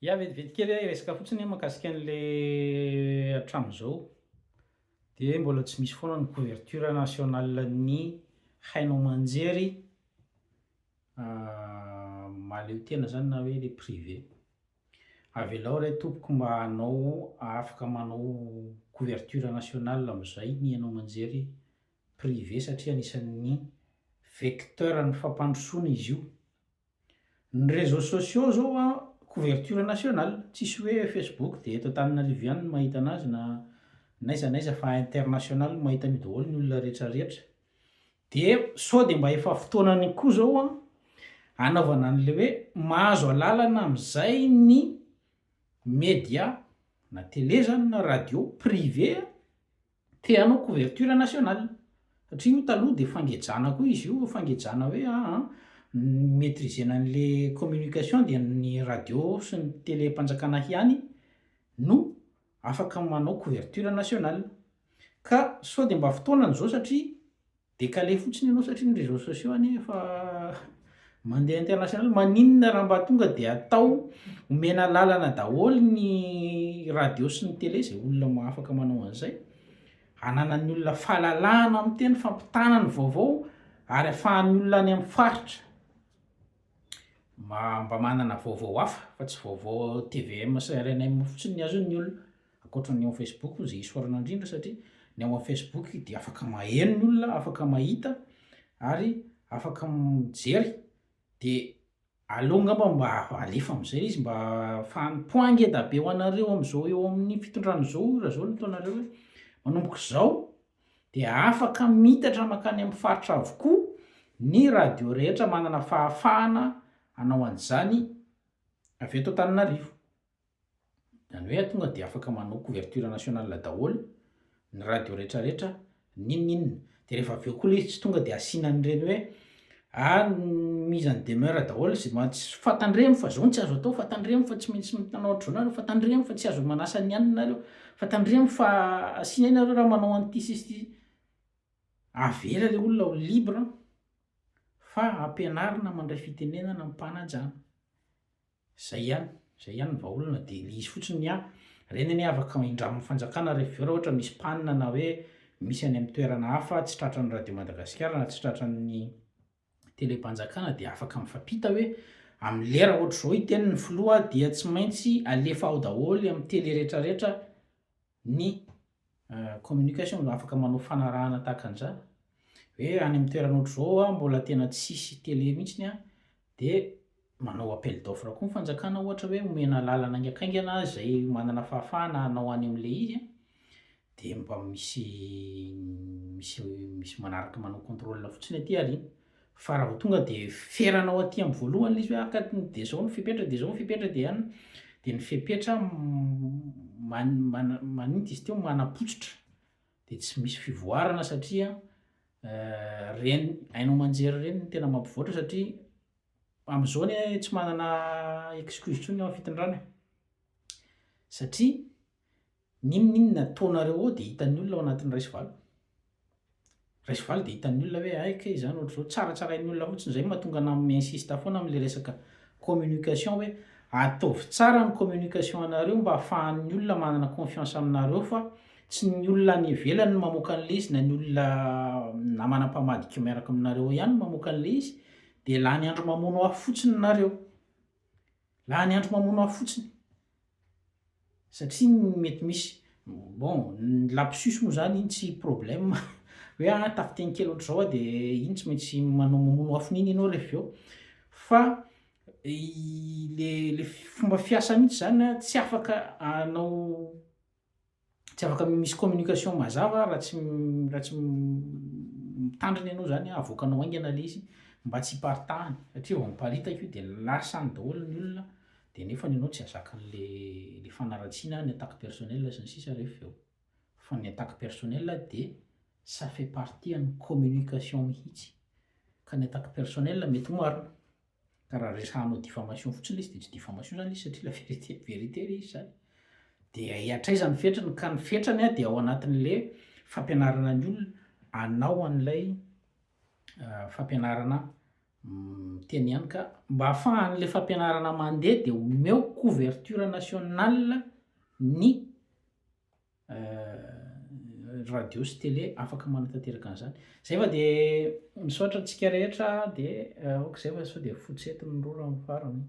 Ya, vetivety kely aho hiresaka fotsiny mahakasika an'le hatramin'izao dia mbola tsy misy foana ny couverture nationale ny haino aman-jery mahaleo tena zany na hoe le privé. Avelao re tompoko mba hanao afaka manao couverture nationale amin'izay ny haino aman-jery privé satria anisan'ny vecteur ny fampandrosoana izy io. Ny réseaux sociaux zao an, couverture nationale, tsisy hoe Facebook de eto Antananarivo ihany no mahita anazy na n'aiza n'aiza fa international mahita an'io daholo ny olona rehetra rehetra. De sao de mba efa fotoanany koa zao an, hanaovana an'le hoe mahazo alalana am'zay ny media na télé zany na radio privé Te hanao couverture nationale. Satria io taloha dia fangejana koa izy io, fangejana hoe aa ny maitriser-na an'le communication dia ny radio sy ny tele-mpanjakana ihany no afaka manao couverture nationale. Ka sao dia mba fotoanany izao satria Décalé fotsiny ianao satria ny réseaux sociaux anie efa mandeha international, maninona raha mba tonga dia atao omena lalana daholo ny radio sy ny télé izay olona afaka manao an'izay, hananan'ny olona fahalalahana miteny, fampitana ny vaovao ary ahafahan'ny olona any amin'ny faritra mba mba manana vaovao hafa fa tsy vaovao tvm sy rnm fotsiny ny azon'ny olona. Ankoatra ny ao Facebook izay isaorana indrindra satria ny ao amin'ny Facebook dia afaka maheno ny olona, afaka mahita ary afaka mijery de aleo angamba mba alefa amin'izay izy mba fa ny point ngeda be ho anareo amin'izao eo amin'ny fitondrana izao raha izao no ataonareo hoe manomboka izao dia afaka mitatra mankany amin'ny faritra avokoa ny radio rehetra manana fahafahana hanao an'izany avy eto Antananarivo. Izany hoe tonga dia afaka manao couverture nationale daholo ny radio rehetra rehetra n'inon'inona. Dia rehefa avy eo koa ilay izy tsy tonga dia asiana an'ireny hoe ah mise en demeure daholo izay ma- tsy fa tandremo fa zao no tsy azo atao, fa tandremo fa tsy maintsy manao ohatr'izao nareo, fa tandremo fa tsy azo manasa ny anona nareo, fa tandremo fa asiana nareo raha manao an'ity sy ity. Avela ilay olona ho libre fa ampianarina mandray fitenenana amim-panajana. Zay ihany, zay ihany ny vahaolana de le izy fotsiny ny ahy, reny anie afaka indramin'ny fanjakana rehefa avy eo raha ohatra misy panne na hoe misy any amin'ny toerana hafa tsy tratran'ny radio Madagasikara na tsy tratran'ny tele-panjakana dia afaka mifampita hoe amin'ny lera ohatr'izao hiteny ny filoha dia tsy maintsy alefa ao daholo amin'ny tele retraretra ny communication, afaka manao fanarahana tahaka an'izany hoe any amin'ny toerana ohatr'izao aho mbola tena tsisy tele mihitsiny an dia manao appel d'offre koa ny fanjakana ohatra hoe omena alalana haingankaingana izay manana fahafahana hanao any amin'ilay izy an, dia mba misy misy misy manaraka manao contrôle fotsiny aty aoriana. Fa raha vao tonga dia feranao aty amin'ny voalohany ilay izy hoe ah ka dia izao ny fepetra dia izao ny fepetra dia an, dia ny fepetra man- mana- maninona izy teo manapotsitra dia tsy misy fivoarana satria reny haino aman-jery ireny no tena mampivoatra satria amin'izao anie tsy manana excuse intsony ny ao fitondrana e, satria n'inon'inona ataonareo ao dia hitan'ny olona ao anatin'ny iray sy valo, iray sy valo dia hitan'ny olona hoe hay kay izany ohatr'izao, tsaratsarain'ny olona fotsiny, izay no mahatonga anah mi-insiste foana amin'ilay resaka communication hoe ataovy tsara ny communication anareo mba ahafahan'ny olona manana confiance aminareo fa Tsy ny olona any ivelany no mamoaka an'ilay izy na ny olona namana mpamadika miaraka aminareo ao ihany no mamoaka an'ilay izy dia lany andro mamono afo fotsiny nareo. Lany andro mamono afo fotsiny. Satria mety misy, bon ny lapsus moa zany iny tsy problème hoe ah tafiteny kely ohatr'izao aho dia iny tsy maintsy manao mamono afon'iny ianao rehefa avy eo. Fa le le fomba fiasa mihitsy zany an tsy afaka hanao Tsy afaka misy communication mazava raha tsy raha tsy mitandrina ianao zany avoakanao haingana le izy mba tsy hiparitahany satria vao miparitaka io de lasa any daholo ny olona de nefany ianao tsy hahazaka an'le le fanaratsiana ny attaque personnelle sy ny sisa rehefa avy eo. Fa ny attaque personnelle de ça fait partie an'ny communication mihitsy ka ny attaque personnelle mety ho marina. Ka raha resahanao diffamation fotsiny ilay izy dia tsy diffamation zany ilay izy satria la vérité vérité ilay izy zany. Dia hatraiza ny fetrany? Ka ny fetrany dia ao anatin'le fampianarana ny olona hanao an'ilay fampianarana. Miteny ihany ka, mba ahafahan'le fampianarana mandeha de omeo couverture nationale ny radio sy télé afaka manatanteraka an'izany. Zay fa de misaotra antsika rehetra de aoka izay fa sao de fotsy eto ny rora amin'ny farany.